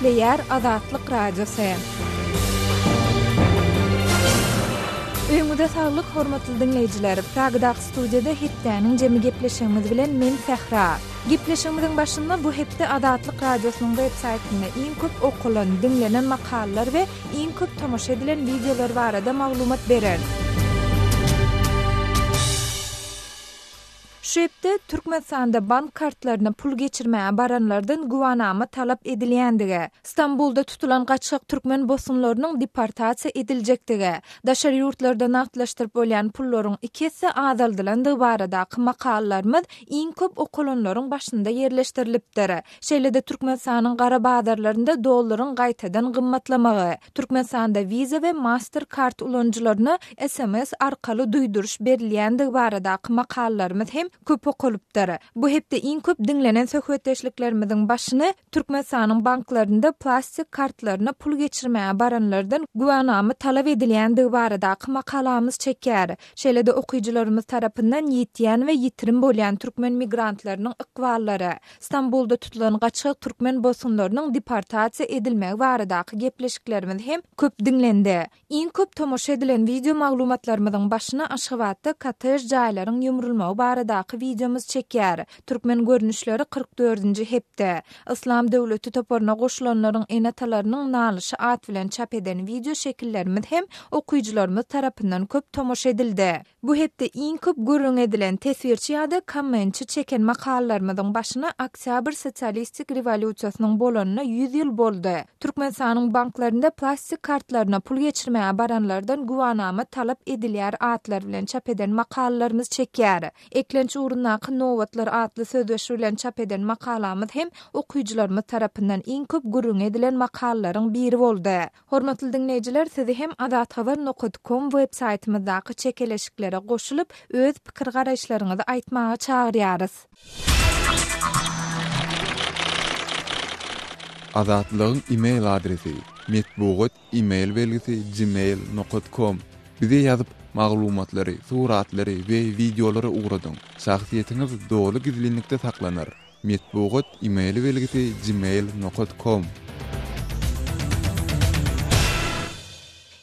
Gepleýär Azatlyk Radiosy. Öýüňize saglyk hormatly diňleýjiler! Pragadaky studiýada hepdäniň jemi gepleşigimiz bilen men Sähra. Gepleşigimiziň başynda bu hepde Azatlyk Radiosynyň web saýtynda iň köp okalan, diňlenen makalalar we iň köp tomaşa edilen wideolar barada maglumat bereris. Şu hepde Türkmenistanda bank kartlaryna pul geçirmäge baranlardan güwanama talap edilýändigi, Stambulda tutulan gaçgak türkmen bosgunlarynyň deportasiýa ediljekdigi, daşary ýurtlarda nagtlaşdyryp bolýan pullaryň iki esse azaldylandygy baradaky makalalarymyz iň köp okalanlaryň başynda ýerleşdirilipdir. Şeýle-de Türkmenistanyň gara bazarlarynda dollaryň gaýtadan gymmatlamagy, Türkmenistanda Visa we Mastercard ulanyjylaryna sms arkaly duýduryş berilýändigi baradaky makalalarymyz hem köp okalypdyr. Bu hepde iň köp diňlenen söhbetdeşliklerimiziň başyny Türkmenistanyň banklarynda plastik kartlaryna pul geçirmäge baranlardan güwänama talap edilýändigi baradaky makalamyz çekýär. Şeýle-de okyjylarymyz tarapyndan ýitýän we ýitirim bolýan türkmen migrantlarynyň ykballary, Stambulda tutulan gaçgak türkmen bosgunlarynyň deportasiýa edilmegi baradaky gepleşiklerimiz hem köp diňlendi. Iň köp tomaşa edilen wideo maglumatlarymyzyň başyny Aşgabatda kottej jaýlaryň ýumrulmagy baradaky wideomyz çekýär. Türkmen görnüşleri 44-nji hepde. Yslam döwleti toparyna goşulanlaryň ene-atalarynyň nalyşy at bilen çap eden wideo şekillerimiz hem okyjylarymyz tarapyndan köp tomaşa edildi. Bu hepde iň köp gürrüň edilen, teswirçi ýa-da kommentçi çeken makalalarymyzyň başyna Oktýabr sosialistik rewolýusiýasynyň bolanyna 100 ýyl boldy. Türkmenistanyň banklarynda plastik kartlaryna pul geçirmäge baranlardan güwanama talap edilýär atlary bilen çap eden makalalarymyz çekýär. Eklenç ugrundaky nobatlar atly sözbaşy bilen çap eden makalamyz hem okyjylarymyz tarapyndan iň köp gürrüňi edilen makalalaryň biri boldy. Hormatly diňleýjiler sizi hem azathabar nokat kom web saýtymyzdaky çekeleşiklere goşulyp öz pikir garaýyşlaryňyzy aýtmaga çagyrýarys. Azatlygyň email adresi, metbugat email belgisi gmail nokat kom. Bize ýazyp, maglumatlary, suratlary we wideolary ugradyň. Şahsyýetiňiz doly gizlinlikde saklanar. Metbugat email belgisi gmail nokat kom.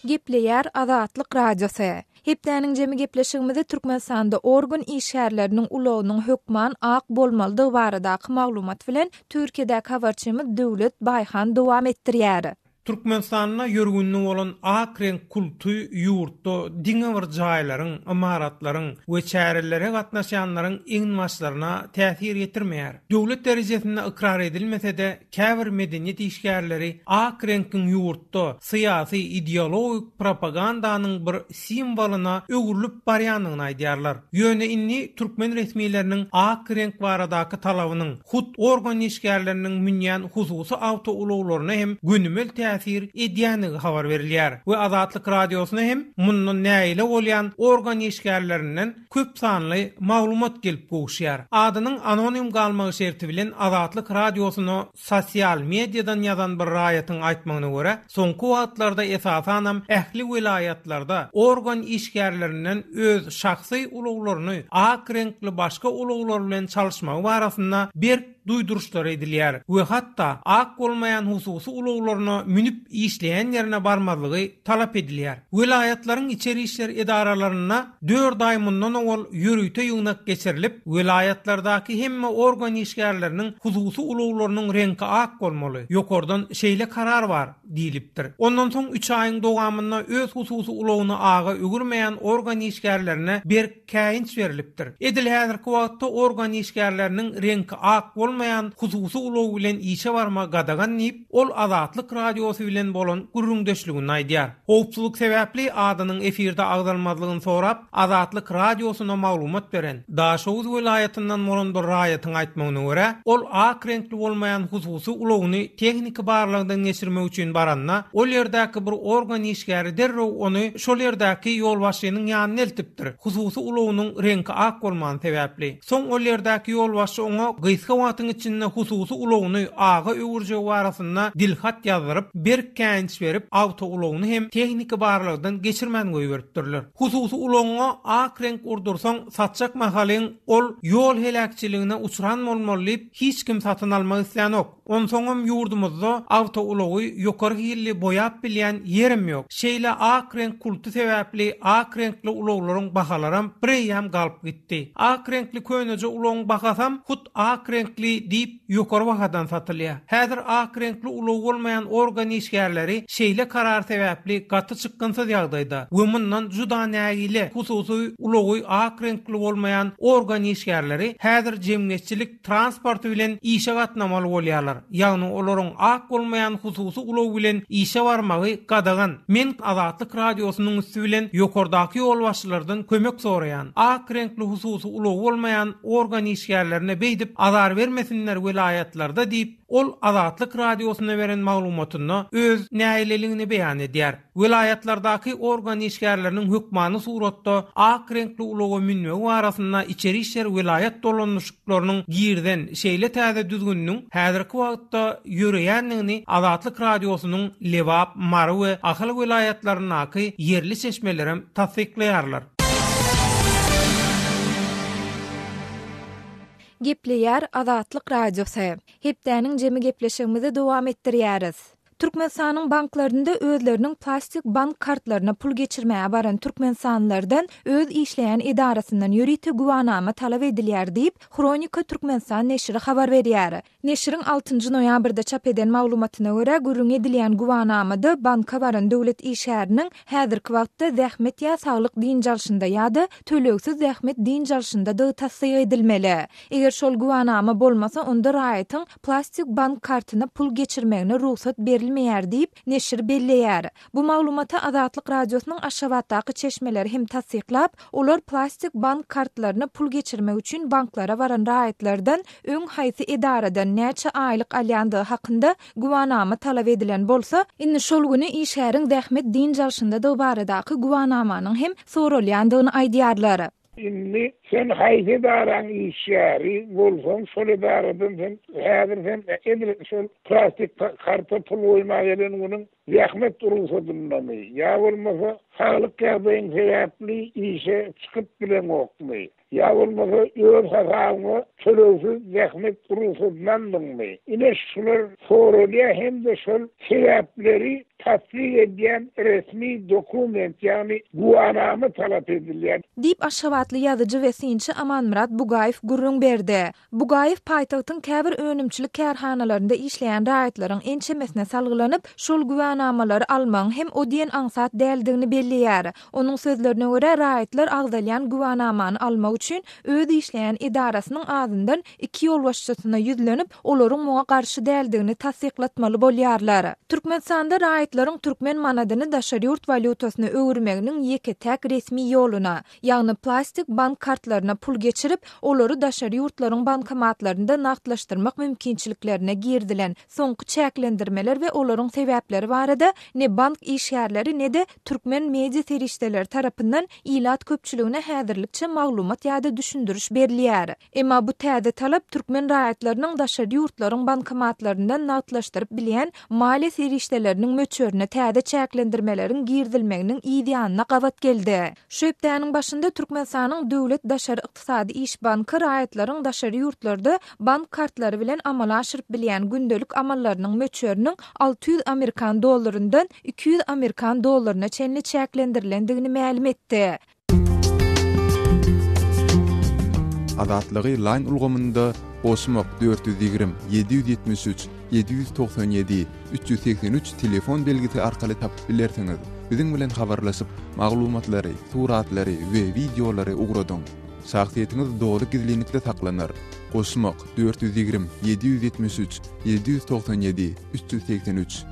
Gepleýär Azatlyk Radiosy. Hepdäniň jemi gepleşigimizi Türkmenistanda organ işgärleriniň ulagynyň hökman ak bolmalydygy baradaky maglumat bilen Türkiýedäki habarçymyz Döwlet Baýhan dowam etdirýär. Türkmenistanda ýörgünli bolan ak reňk kulty ýurtda diňe bir jaýlaryň, ymaratlaryň we çärelere gatnaşýanlaryň eginbaşlaryna täsir ýetirmeýär. Döwlet derejesinde ykrar edilmese-de, käbir medeniýet işgärleri ak reňkiň ýurtda syýasy, ideologik propagandanyň bir simwolyna öwrülip barýandygyny aýdýarlar. Ýöne indi türkmen resmileriniň ak reňk baradaky talabynyň hut organ işgärleriniň münýän hususy awtoulaglaryna hem gönümel täsir edýändigi habar berilýär we Azatlyk Radiosyna hem mundan nägile bolýan organ işgärlerinden köp sanly maglumat gelip gowuşýar. Adynyň anonim galmagy şerti bilen Azatlyk Radiosyna Sosial mediadan ýazan bir raýatyň aýtmagyna görä, soňky wagtlarda esasanam ähli welaýatlarda organ işgärlerinden öz şahsy ulaglaryny ak reňkli başga ulaglar bilen çalyşmagy barasynda berk duýduryşlar edilýär we hatda ak bolmaýan hususy ulaglaryna münüp işleýän ýerine barmazlygy talap edilýär. Welaýatlaryň içeri işler edaralarynda dört aý mundan owal ýörite ýygnak geçirilip, welaýatlardaky hemme organ işgärleriniň hususy ulaglarynyň reňki ak bolmaly, ýokardan şeýle karar bar diýlipdir. Ondan soň üç aýyň dowamynda öz hususy ulagyny aga öwürmeýän organ işgärlerine berk käýinç berlipdir. Edil häzirki wagtda organ işgärleriniň reňki ak bolmaýan hususy ulag bilen işe barmagy gadagan diýip, ol Azatlyk Radiosy bilen bolan gürrüňdeşliginde aýdýar. Howpsuzlyk sebäpli adynyň efirde agzalmazlygyny sorap, Azatlyk Radiosyna maglumat beren, Daşoguz welaýatyndan bolan bir raýatyň aýtmagyna görä, ol ak reňkli bolmaýan hususy ulagyny tehniki barlagdan geçirmek üçin baranda, ol ýerdäki bir organ işgäri derrew ony şol ýerdäki ýolbaşçynyň ýanyna eltipdir, hususy ulagynyň reňki ak bolmany sebäpli. Soň ol ýerdäki ýolbaşçy oňa gysga wagtyň içinde hususy ulagyny aga öwürjegi barasynda dilhat ýazdyryp, berk käýinç berip, awtoulagyny hem tehniki barlagdan geçirmän goýberipdirler. Hususy ulagyňa ak reňk urdursaň, satjak mahalyň ol ýol heläkçiligine uçran bolmaly diýip, hiç kim satyn almak islänok. Onsoňam ýurdumyzda awtoulagy ýokary hilli boýap bilýän ýerem ýok. Şeýle ak reňk kulty sebäpli ak reňkli ulaglaryň bahalaram bireýýäm galyp gitdi. Ak reňkli köneje ulagyň bahasam hut ak reňkli diýip ýokary bahadan satylýar. Häzir ak reňkli ulagy bolmaýan organ işgärleri şeýle karar sebäpli gaty çykgynsyz ýagdaýda we mundan juda nägile hususy ulagy ak reňkli bolmaýan organ işgärleri häzir jemgyýetçilik transporty bilen işe gatnamaly bolýarlar, ýagny olaryň ak bolmaýan hususy ulag bilen işe barmagy gadagan. Men Azatlyk Radiosynyň üsti bilen ýokardaky ýolbaşçylardan kömek soraýan. Ak reňkli hususy ulagy bolmaýan organ işgärlerine beýdip azar bermesinler welaýatlarda diýip, ol Azatlyk Radiosyna beren maglumatynda öz nägileligini beýan edýär. Welaýatlardaky organ işgärleriniň hökmany suratda ak reňkli ulaga münmegi barasynda Içeri işler welaýat dolandyşyklarynyň girizen şeýle täze düzgüniniň häzirki wagtda ýöreýändigini Azatlyk Radiosynyň Lebap, Mary we Ahal welaýatlaryndaky ýerli çeşmelerem tassyklaýarlar. Gepleýär Azatlyk Radiosy. Hepdäniň jemi gepleşigimizi dowam etdirýäris. Türkmenistanyň banklarynda özleriniň plastik bank kartlaryna pul geçirmäge baran türkmenistanlylardan öz işleýän edarasyndan ýörite güwanama talap edilýär diýip, Hronika Türkmenistan neşiri habar berýär. Neşiriň altynjy noýabrda çap eden maglumatyna görä, gürrüňi edilýän güwanamada banka baran döwlet işgäriniň häzirki wagtda zähmet ýa saglyk dynç alşynda ýa-da tölegsiz zähmet dynç alşyndadygy tassyk edilmeli. Eger şol güwanama bolmasa, onda raýatyň plastik bank kartyna pul geçirmegine rugsat berilmeýär diýip, neşir belleýär. Bu maglumaty Azatlyk Radiosynyň Aşgabatdaky çeşmeleri hem tassyklap, olar plastik bank kartlaryna pul geçirmek üçin banklara baran raýatlardan öň haýsy edaradan näçe aýlyk alýandygy hakynda güwanama talap edilen bolsa, indi şol güni işgäriň zähmet dynç alşyndadygy baradaky güwanamanyň hem soralýandygyny aýdýarlar. Indi sen haýsy edaraň işgäri bolsaň, şol edaradan sen häzir sen edil şol plastik karta pul goýmaga gelen günüň zähmet rugsadyndamy ýa bolmasa saglyk ýagdaýyň sebäpli işe çykyp bileňokmy ýa bolmasa öz hasabyňa tölegsiz zähmet rugsadyny aldyňmy? Ine şular soralýar hem-de şol sebäpleri tassyk edýän resmi dokument, ýagny güwanama talap edilýär. Diýip, aşgabatly ýazyjy we synçy Amanmyrat Bugaýew gürrüň berdi. Bugaýew paýtagtyň käbir önümçilik kärhanalarynda işleýän raýatlaryň ençemesine salgylanyp, şol güwänamalary almagyň hem o diýen aňsat däldigini belleýär. Onuň sözlerine görä, raýatlar agzalýan güwänamany almak üçin öz işleýän edarasynyň azyndan iki ýolbaşçysyna ýüzlenip, olaryň muňa garşy däldigini tassyklatmaly bolýarlar. Türkmenistanda raýatlaryň türkmen manadyny daşary ýurt walýutasyna öwürmeginiň ýeke-täk resmi ýoluna, ýagny plastik bank kartlaryna pul geçirip, olary daşary ýurtlaryň bankomatlarynda nagtlaşdyrmak mümkinçiliklerine girizilen soňky çäklendirmeler we olaryň sebäpleri barada ne bank işgärleri, ne-de türkmen media serişdeleri tarapyndan ilat köpçüligine häzirlikçe maglumat ýa-da düşündiriş berilýär. Emma bu täze talap türkmen raýatlarynyň daşary ýurtlaryň bankomatlaryndan nagtlaşdyryp bilýän maliýe serişdeleriniň möçberine täze çäklendirmeleriň girizilmeginiň yz ýanyna gabat geldi. Şu hepdäniň başynda Türkmenistanyň Döwlet daşary ykdysady iş banky raýatlaryň daşary ýurtlarda bank kartlary bilen amala aşyryp bilýän gündelik amallarynyň möçberiniň 600 amerikan dollaryndan 200 amerikan dollaryna çenli çäklendirilendigini mälim etdi. Azatlygy Line ulgamynda goşmak 420 773 797 383 telefon belgisi arkaly tapyp bilersiňiz. Biziň bilen habarlaşyp, maglumatlary, suratlary we wideolary ugradyň. Şahsyýetiňiz doly gizlinlikde saklanar. Goşmak 420 773 797 383.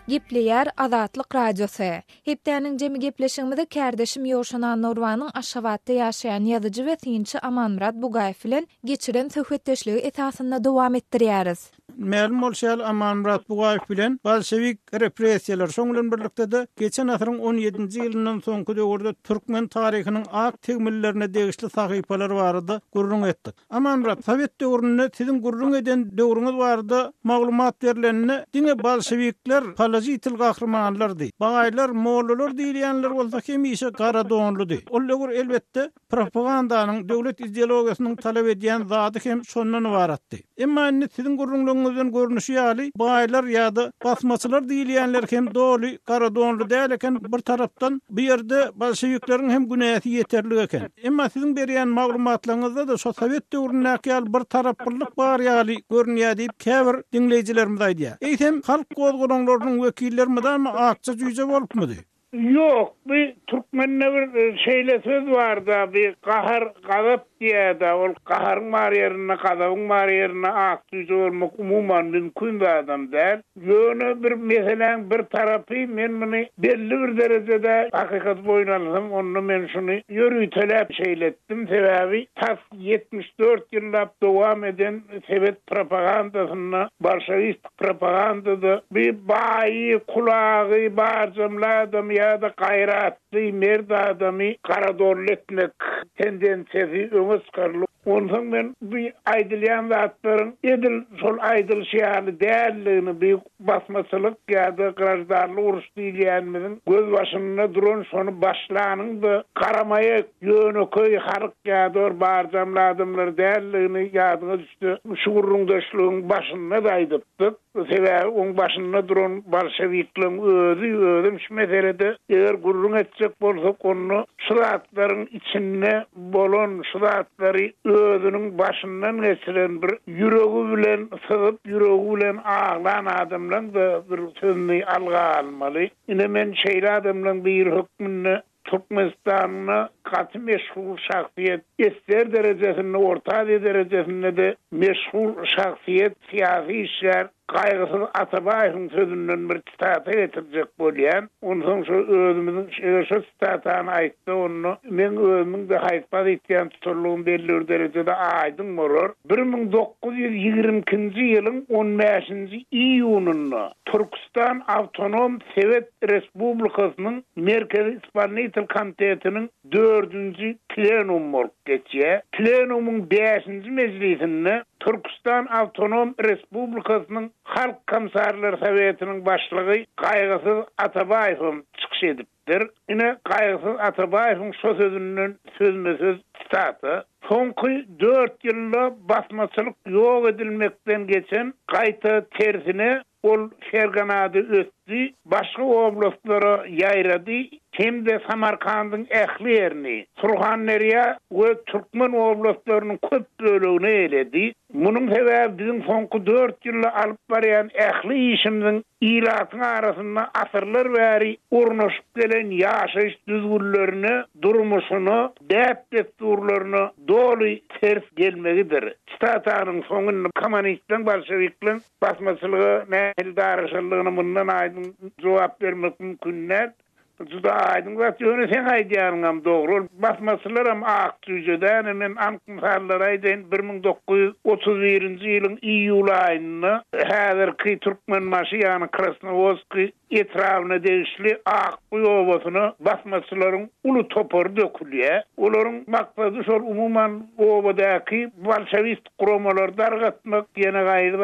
Gepleýär Azatlyk Radiosy. Hepdäniň jemi gepleşigimizi kärdeşim Ýowşan Annagurbanyň Aşgabatda ýaşaýan ýazyjy we synçy Amanmyrat Bugaýew bilen geçiren söhbetdeşligi esasynda dowam etdirýäris. Mälim bolşy ýaly, Amanmyrat Bugaýew bilen bolşewik repressiýalary, şoň bilen birlikde-de, geçen asyryň on ýedinji ýylyndan soňky döwürde türkmen taryhynyň ak tegmillerine degişli sahypalar barada gürrüň etdik. Amanmyrat, sowet döwründe siziň gürrüň eden döwrüňiz barada maglumat berlende diňe bolşewikler položitel gahrymanlardy. Baýlar, mollalar diýilýänler bolsa hemişe gara donludy. Ol döwür elbetde. Propagandanyň, döwlet ideologiýasynyň talap edýän zady hem şondan ybaratdy. Emma indi siziň gürrüňleriňizden görnüşi ýaly, baýlar ýa-da basmaçylar diýilýänler hem doly gara donly däl eken, bir tarapdan bu ýerde bolşewikleriň hem günäsi ýeterlik eken. Emma siziň berýän maglumatlaryňyzda-da şo sowet döwründäki ýaly bir taraplylyk bar ýaly görünýär diýip käbir diňleýjilerimiz aýdýar. Eýsem, halk gozgalaňlarynyň wekilleri mydama akja jüýje bolupmydy? Ýok, bi türkmende bir şeýle söz barda, bi gahar, gazap diýýärda, ol gaharyň bar ýerinde, gazabyň bar ýerinde ak jüýje bolmak umuman mümkin zadam däl. Ýöne bir meseläň bir tarapy, men muny belli bir derejede hakykaty boýun alsam, onda men şuny ýöriteläp şeýle etdim, sebäbi tas 74 ýyllap dowam eden sowet propagandasynda bolşewist Propagandada bir baýy, kulagy barjamly adamy ýa-da gaýratly, mert adamy garadonly etmek tendensiýasy öňe çykaryldy. Onsoň men bu aýdylýan zatlaryň edil şol aýdylyşy ýaly däldigini, bu basmaçylyk ýa-da graždanlyk uruş diýilýänimiziň gözbaşynda duran şony başlanyň-da garamaýak, ýönekeý halk ýa-da bir barjamly adamlar däldigini ýadyňa Şu gürrüňdeşligiň başynda-da aýdypdyk. Sebäbi oň başynda duran bolşewikleriň özi, özem şu meselede eger gürrüň etjek bolsak, onda şu zatlaryň içinde bolan, şu zatlary özüniň başyndan geçiren bir ýüregi bilen syzyp, ýüregi bilen aglan adamlaň-da bir sözüni alga almaly. Ine men şeýle adamlaň biri hökmünde Türkmenistanda gaty meşhur şahsyýet, ssr derejesinde, Orta Aziýa derejesinde-de meşhur şahsyýet, syýasy işgär Gaýgysyz Atabaýewiň sözünden bir sitata getirjek bolýan. Onsoň şo özümiziň, eger şo sitatany aýtsa, onda meň özümiň-de haýsy pozisiýany tutanlygym belli bir derejede aýdyň bolar. 1922-nji ýylyň on bäşinji iýunynda Türküstan awtonom sebet respublikasynyň Merkezi ispolnitel komitetiniň dördünji plenumy bolup geçýär. Plenumyň bäşinji mejlisinde Türküstan awtonom respublikasynyň Halk komissarlar sowetiniň başlygy Gaýgysyz Atabaýewem çykyş edipdir. Ine, Gaýgysyz Atabaýewiň şo sözünden sözme-söz sitata, Soňky dört ýylda basmaçylyk ýok edilmekden geçen, gaýta tersine, Ol Ferganada ösdi, başga oblastlara ýaýrady hem-de Samarkandyň ähli ýerini, Surhanderýa we Türkmen oblastlarynyň köp bölegini eýeledi. Munuň sebäbi biziň soňky dört ýylda alyp barýan ähli işimiziň ilatyň arasynda asyrlar bäri ornaşyp gelen ýaşaýyş düzgünlerine, durmuşyna, däp-dessurlaryna doly ters gelmegidir. Sitatanyň soňunda kommunistleň, bolşewikleň Basmaçylyga nähili daraşanlygyna mundan aýdyň jogap bermek mümkin däl. Bu juda aýdyň zat. Ýöne seň aýdýanyňam dogry. Ol basmaçylaram ak jüýje däl. Men anyk mysallary aýdaýyn. 1931-nji ýylyň iýul aýynda häzirki Türkmenbaşy, ýagny Krasnowodskiý etrabyna degişli Akguýy obasyna basmaçylaryň uly topary dökülýär. Olaryň maksady şol umuman obadaky bolşewist guramalary dargatmak, ýene gaýry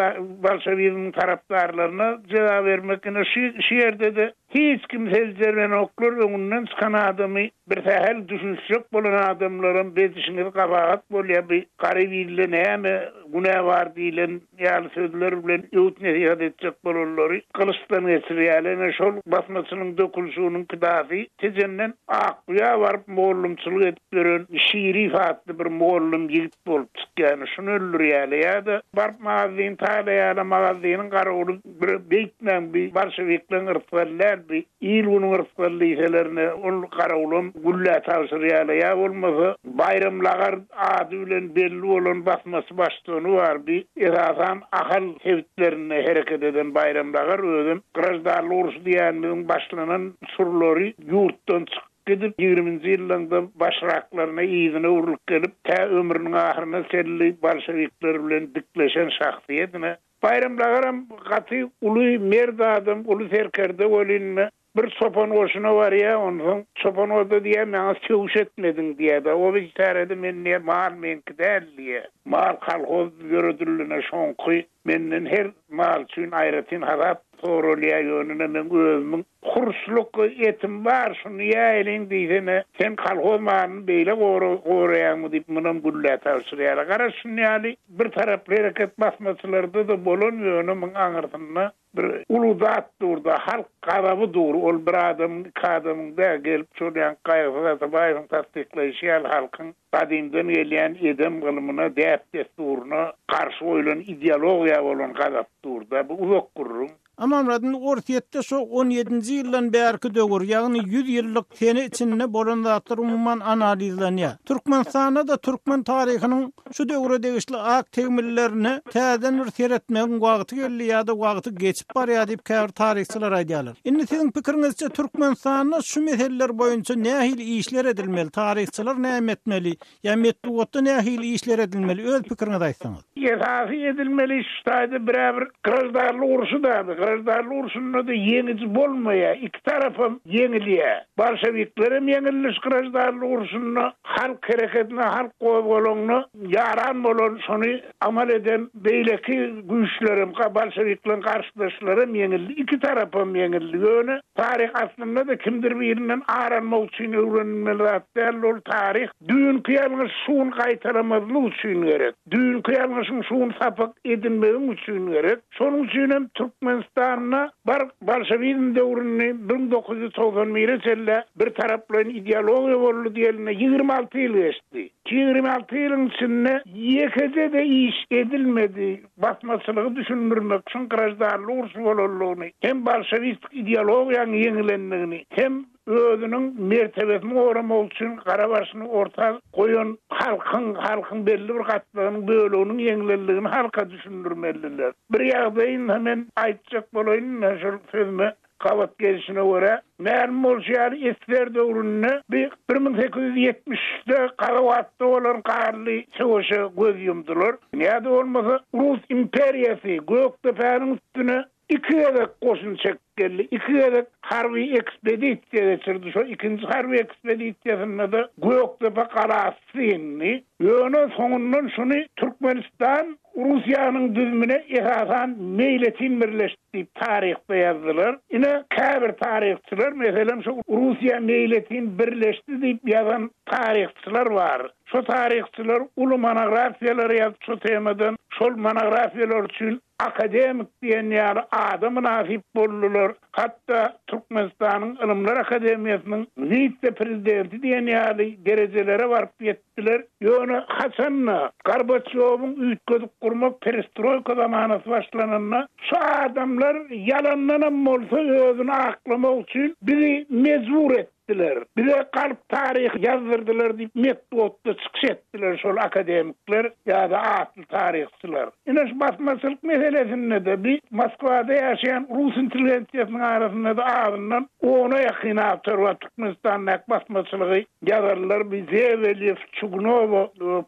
bolşewizmiň tarapdarlaryna jeza bermek. Ine şu şu ýerde-de hiç kim seljermenoklar, öňünden çykan adamy bir sähel düşünişjek bolan adamlaram bezişiňiz gabahat bolýar, bi garyp ilde näme günä bar diýlen ýaly sözler bilen öwüt-nesihat etjek bolanlary gylyçdan geçirýärler. Ine, şol basmaçylygyň dökülişiginiň pidasy Tejenden Akguýa baryp mugallymçylyk edip ýören Şirif atly bir mugallym ýigit bolup çykýar. Ine, şuny öldürýärler. Ýa-da baryp magazyny talaýarlar, magazynyň garawuly bir beýtmäň, bi bolşewikleň yrsgaly däl, bi Il-günüň rysgaly diýselerine, ol garawulam güllä tabşyrýarlar. Ýa bolmasa, Baýram Lagar ady bilen belli bolan basmaçy baştugany bar. Bi, esasan, Ahal sebitlerinde hereket eden Baýram Lagar özem graždanlyk urşy diýýänimiziň başlanan uçurlary ýurtdan çykyp gidip, ýigriminji ýyllaryň-da başraklaryna yzyna öwrülip gelip, tä ömrüniň ahyryna çenli bolşewikler bilen dikleşen şahsyýet. Ine, Baýram Lagaram gaty uly mert adam, uly serkerde welin-de. Bir çopan goşuna barýar, onsoň çopan bolsa diýýär, maňa söwüş etmediň diýýär-de, o biçäre-de men diýýär, mal meňki däl diýýär. Mal kolhoz ýöredildine şoňky, menden her mal üçin aýratyn hasap soralýar, ýöne meň özümiň hurşluk etim bar, şuny iýäýeliň diýsene, sen kolhoz malyny beýle goraýaňmy diýip, munam güllä tabşyrýarlar. Garaz, şuny ýaly bir taraply hereket basmaçylarda-da bolan, ýöne muň aňyrsynda Bir uly zat dur-da, halk gazaby dur, ol bir adamyň, iki adamyň däl, gelip şol ýaňky Gaýgysyz Atabaýewiň tassyklaýşy ýaly halkyň gadymdan gelýän edem-gylymyna, däp-dessuryna garşy goýlan ideologiýa bolan gazap dur-da, bu uzak gürrüň. Amanmyrat, indi Orsýetde şo on ýedinji ýyldan bärki döwür, ýagny ýüz ýyllyk sene içinde bolan zatlar umuman analizlenýär. Türkmenistanda-da türkmen taryhynyň Şu döwre degişli ak tegmillerine täzeden bir seretmegiň wagty geldi ýa-da wagty geçip barýar diýip käbir taryhçylar aýdýarlar. Indi siziň pikiriňizçe Türkmenistanda şu meseleler boýunça nähili işler edilmeli, taryhçylar näme etmeli ýa metbugatda nähili işler edilmeli öz pikiriňizi aýtsaňyz. Esasy edilmeli iş şu taýda birä bir graždanlyk urşy däbi. Graždanlyk urşunda-da ýeňiji bolmaýar. Iki tarapam ýeňilýär. Bolşewiklerem ýeňildi şu graždanlyk urşunda. Halk hereketine, halk gozgalaňyna ýaran bolan, şony amal eden beýleki güýçlerem, bolşewikleriň garşydaşlaram ýeňildi. Iki tarapam ýeňildi. Ýöne taryh aslynda-da kimdir birinden ar almak üçin öwrenilmeli zat däl. Ol taryh düýnki ýalňyş şu gün gaýtalamazlyk üçin gerek. Düýnki ýalňyşyň şu gün sapak edinmegiň üçin gerek. Şonuň üçin hem Türkmenistanda bar bolşewizm döwrüni 1991-e çenli bir taraplaýyn ideologiýa boldy diýeline 26 ýyl geçdi. Şu 26 ýylyň içinde ýekeje-de iş edilmedi, basmaçylygy düşündirmek, şuň graždanlyk urşy bolanlygyny, hem bolşewistik ideologiýanyň ýeňilendigini, hem özüniň mertebesini goramak üçin gara başyny orta goýan halkyň, halkyň belli bir gatlagynyň böleginiň ýeňilenligini halka düşündirmelidiler. Bir ýagdaýyny men aýtjak bolaýyn-da şol sözüme gabat gelşine görä, mälim bolşy ýaly ssr döwründe bir 1873-de Gazawatda bolan ganly söweşe göz ýumdular. Ýa-da bolmasa Rus imperiýasy Gökdepäniň üstüne Iki gezek goşun çekip geldi. Iki gezek harby ekspedisiýa geçirdi. Şo ikinji harby ekspedisiýasynda-da Gökdepe galasy indi. Ýöne soňundan şuny Türkmenistan Russiýanyň düzümine esasan meýletin birleşdi diýip taryhda ýazdylar. Ine, käbir taryhçylar, meselem, şo Russiýa meýletin birleşdi diýip ýazan taryhçylar bar. Şo taryhçylar uly monografiýalar ýazyp şo temadan, şol monografiýalar üçin akademik diýen ýaly ada mynasyp boldular. Hatda Türkmenistanyň Ylymlar akademiýasynyň wise-prezidenti diýen ýaly derejelere baryp ýetdiler. Ýöne haçan-da Gorbaçýowyň üýtgedip gurmak perestroýka zamanasy başlananda şu adamlar ýalandanam bolsa özüni aklamak üçin bizi mejbur etdi. Etdiler. Bize galp taryh ýazdyrdylar diýip metbugatda çykyş etdiler şol akademikler ýa-da atly taryhçylar. Ine şu basmaçylyk meselesinde-de bi Moskwada ýaşaýan rus intelligensiýasynyň arasynda-da azyndan ona ýakyn awtor bar Türkmenistandaky basmaçylygy ýazanlar bi Zewelýew, Çugnowa,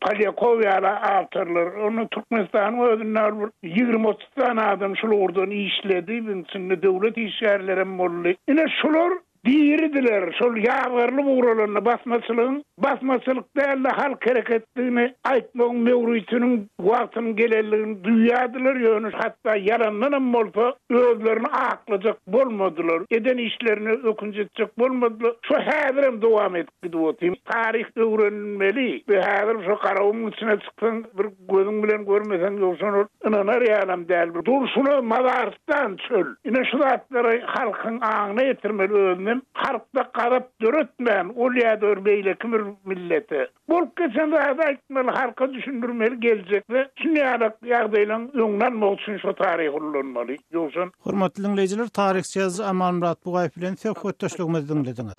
Polýakow ýaly awtorlar. Onda Türkmenistanyň özünde ol bir 20-30 sany adam şul ugurdan işledi, biň içinde döwlet işgärlerem boldy. Ine şular Diridiler, şol ýazgarylyp ugralanda basmaçylygyň basmaçylyk däl-de halk hereketdigini aýtmagyň möwritiniň, wagtynyň gelendigini duýýardylar, ýöne hatda ýalandanam bolsa özlerini aklajak bolmadylar, eden işlerine ökünç etjek bolmadylar. Şo häzirem dowam edip gidip otyr. Taryh öwrenilmeli. We häzir şo Garagumuň içine çyksaň bir Gözüň bilen görmeseň ýogsa ol ynanar ýalam däl. Durşuna mazarystan çöl. Ine şu zatlary halkyň aňyna ýetirmeli özünem halkda gazap döretmän ol ýa-da bir beýleki bir millete. Bolup geçen zady aýtmaly halka düşündirmeli geljekde şunýalak ýagdaýlaň öňüni almak üçin şo taryhy ullanmaly. Ýowşan. Hormatly diňleýjiler taryhçy ýazyjy Amanmyrat Bugaýew bilen söhbetdeşligimizi diňlediňiz.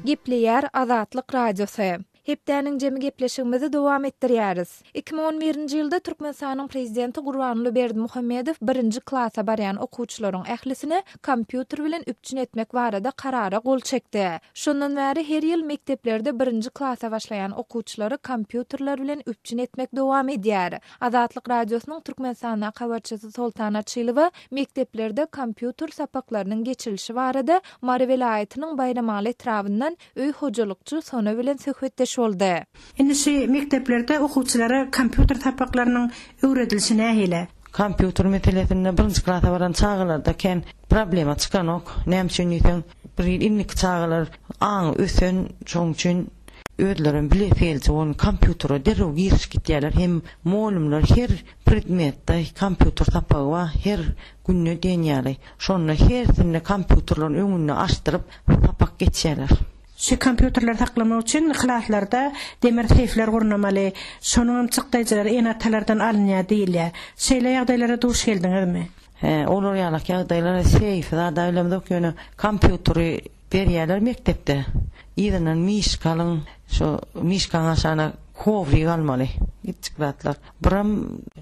Gepleýär Azatlyk Radiosy. Hepdäniň jemi gepleşigimizi dowam etdirýäris. 2011-nji ýylda Türkmenistanyň Prezidenti Gurbanguly Berdimuhamedow birinji klasa barýan okuwçylaryň ählisini kompýuter bilen üpjün etmek barada karara gol çekdi. Şondan bäri her ýyl mekdeplerde birinji klasa başlaýan okuwçylary kompýuterler bilen üpjün etmek dowam edýär. Azatlyk Radiosynyň Türkmenistandaky habarçysy Soltan Açylowa mekdeplerde kompýuter sapaklarynyň geçirilişi barada Mary welaýatynyň Baýramaly etrabyndan öý hojalykçy Sona bilen söhbetdeş boldy. Indi şu mekdeplerde okuwçylara kompýuter sapaklarynyň öwredilişi nähili? Kompýuter meselesinde birinji klasa baran çagalarda kän problema çykanok. Näme üçin diýseň, bir ýyl indiki çagalar aňy ösen, şonuň üçin özlerem bilesigeliji bolan kompýutere derrew girişip gitýärler. Hem mugallymlar her predmetde kompýuter sapagy bar, her günde diýen ýaly. Şonda hersinde kompýuterleriň öňünde açdyryp sapak geçýärler. Şu kompýuterleri saklamak üçin klaslarda demir seýfler gurnamaly, şonuňam çykdaýjylary ene-atalardan alynýar diýilýär. Şeýle ýagdaýlara duş geldiňizmi? Hä, olar ýalak ýagdaýlara seýfi zada bilemzok, ýöne kompýuteri berýärler mekdepde. Yzyndan mişka alyň, şo mişkaň aşagyna kowrik almaly, kiçijik zatlar. Biram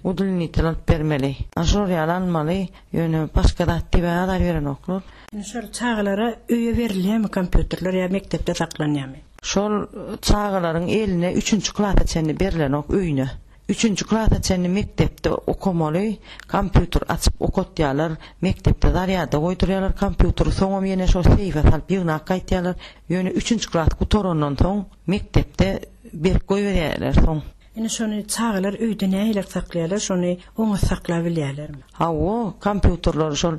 udlnitel alyp bermeli. A şolar ýaly almaly, ýöne başga zat diýip-ä azar berenoklar. Indi şol çagalara öýe berilýärmi kompýuterler ýa mekdepde saklanýarmy? Şol çagalaryň eline üçünji klasa çenli berlenok öýüne. Üçünji klasa çenli mekdepde okamaly, kompýuter açyp okatýarlar, mekdepde zarýada goýdurýarlar kompýuteri, soňam ýene şol seýfe salyp ýygnap gaýtýarlar. Ýöne üçünji klas gutarandan soň mekdepde berip goýberýärler soň. Indi şony çagalar öýde nähili saklaýarlar, şony oňat saklap bilýärlermi? Hawa, kompýuterleri şol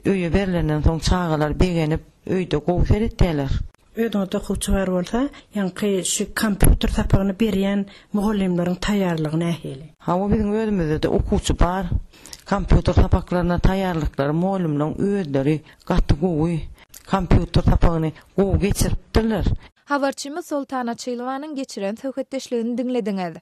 öýe berlenden soň çagalar begenip, öýde gowy seretýärler. Özüňizde okuwçy bar bolsa, ýaňky şu kompýuter sapagyny berýän mugallymlaryň taýýarlygy nähili? Hawa, biziň özümizde-de okuwçy bar. Kompýuter sapaklaryna taýýarlyklary mugallymlaryň özleri gaty gowy. Kompýuter sapagyny gowy geçiripdirler. Habarçymyz Soltan Açylowanyň geçiren söhbetdeşligini diňlediňiz.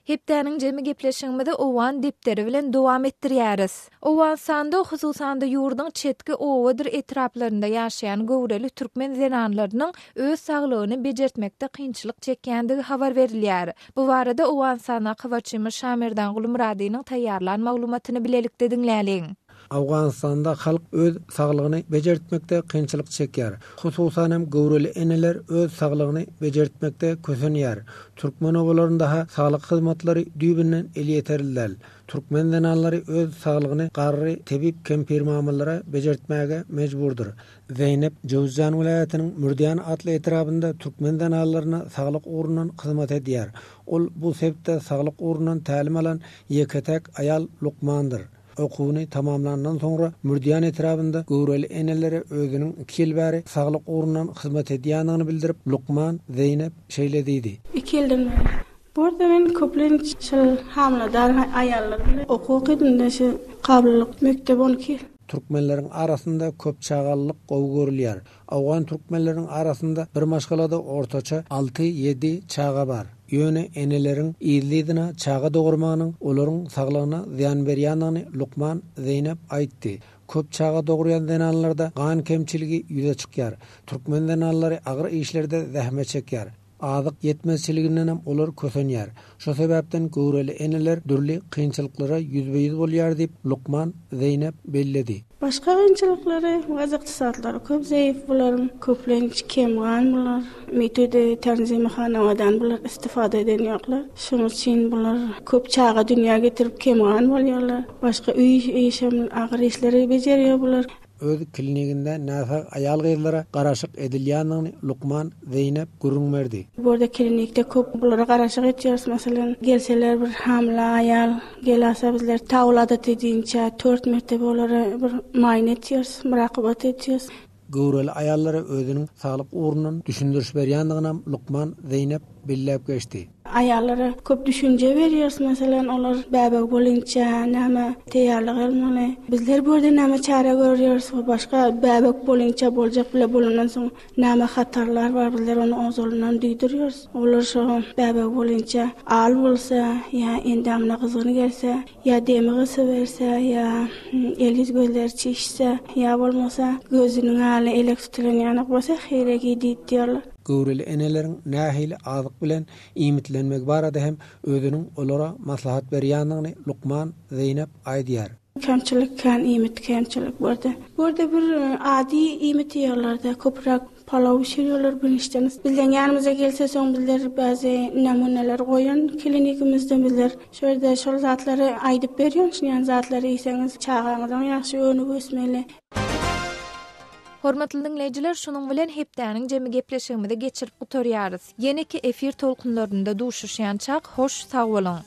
Hepdäniň jemi gepleşigimizi Owgan depderi bilen dowam etdirýäris. Owganystanda, hususan-da ýurduň çetki obadyr etraplarynda ýaşaýan göwreli türkmen zenanlarynyň öz saglygyny bejertmekde kynçylyk çekýändigi habar berilýär. Bu barada Owganystandaky habarçymyz Şamerdan Gulmyradynyň taýýarlan maglumatyny bilelikde diňläliň. Owganystanda halk öz saglygyny bejertmekde kynçylyk çekýär. Hususan hem göwreli eneler öz saglygyny bejertmekde kösenýär. Türkmen obalarynda-ha saglyk hyzmatlary düýbünden elýeterli däl. Türkmen zenanlary öz saglygyny garry tebip kempir-mamalara bejertmäge mejburdyr. Zeýnep Jöwüzjan welaýatynyň Mürdýan atly etrabynda türkmen zenanlaryna saglyk ugrundan hyzmat edýär. Ol bu sebitde saglyk ugrundan tälim alan ýeke-täk aýal lukmandyr. Okuwyny tamamlandan soňra Mürdýan etrabynda göwreli enelere özüniň iki ýyl bäri saglyk ugrundan hyzmat edýändigini bildirip, lukman Zeýnep şeýle diýdi. Iki ýyldan bäri. Bu ýerde men köplenç şol hamyladar aýallar bilen okuw okadym-da, şu kabullyk mekdep 12 ýyl. Türkmenleriň arasynda köp çagalylyk gowy görülýär. Owgan türkmenleriniň arasynda bir maşgalada ortaça alty, ýedi çaga bar. Ýöne eneleriň yzly-yzyna çaga dogurmagynyň olaryň saglygyna zyýan berýändigini lukman Zeýnep aýtdy. Köp çaga dogurýan zenanlarda gan kemçiligi ýüze çykýar. Türkmen zenanlary agyr işlerde zähmet çekýär. Azyk ýetmezçiligindenem olar kösenýär. Şo sebäpden göwreli eneler dürli kynçylyklara ýüzbe-ýüz bolýar diýip, lukman Zeýnep belledi. Başga kynçylyklary, waz ykdysatlary köp zeýif bularyň, köplenç kem gan bular, metody tanzimi hanawadan bular istifada eden ýoklar. Şonuň üçin bular köp çaga dünýä getirip kem gan bolýarlar. Başga öý işem agyr işleri bejerýär bular. Öz kliniginde näsag aýal-gyzlara garaşyk edilýändigini lukman Zeýnep gürrüň berdi. Bu ýerde klinikde köp bulara garaşyk etýäris. Meselem, gelseler bir hamyla aýal gelasa bizler tawladat edinçä tört mertebe olara bir maýyna etýäris, murakybat etýäris. Göwreli aýallara özüniň saglyk ugrundan düşündiriş berýändiginem lukman Zeýnep belläp geçdi. Aýallara köp düşünje berýäris, meselem, olar bäbek bolynça näme taýýarlyk almaly. Bizler bu ýerde näme çäre görýäris we başga bäbek bolynça boljak bile bolandan soň näme hatarlar bar, bizler ony ozalyndan duýdurýarys. Olar şo bäbek bolynça al bolsa ýa endamyna gyzgyn gelse, ýa demi gysyberse, ýa el-ýüz gözleri çişse, ýa bolmasa gözüniň aly elek tutulan ýanak bolsa, Hiregi diýip diýýärler. Göwreli eneleriň nähili azyk bilen iýmitlenmegi barada hem özüniň olara maslahat berýändigini lukman Zeýnep aýdýar. Kemçilik kän iýmit kemçilik bu ýerde. Bu ýerde bir ady iýmit iýýärler-de, köpräk palaw bişirýärler bürünçden. Bizleň ýanymyza gelse soň bizler bäzi namunalar goýan klinikimizde bizler şo ýerde şol zatlary aýdyp berýän şunýan zatlary iýseňiz çagaňyzyň ýagşy önüp ösmeli. Hormatly diňleýjiler, şunuň bilen hepdäniň jemi gepleşigimizi geçirip gutarýarys. Ýeneki efir tolkunlarynda duşuşýançak hoş sag boluň!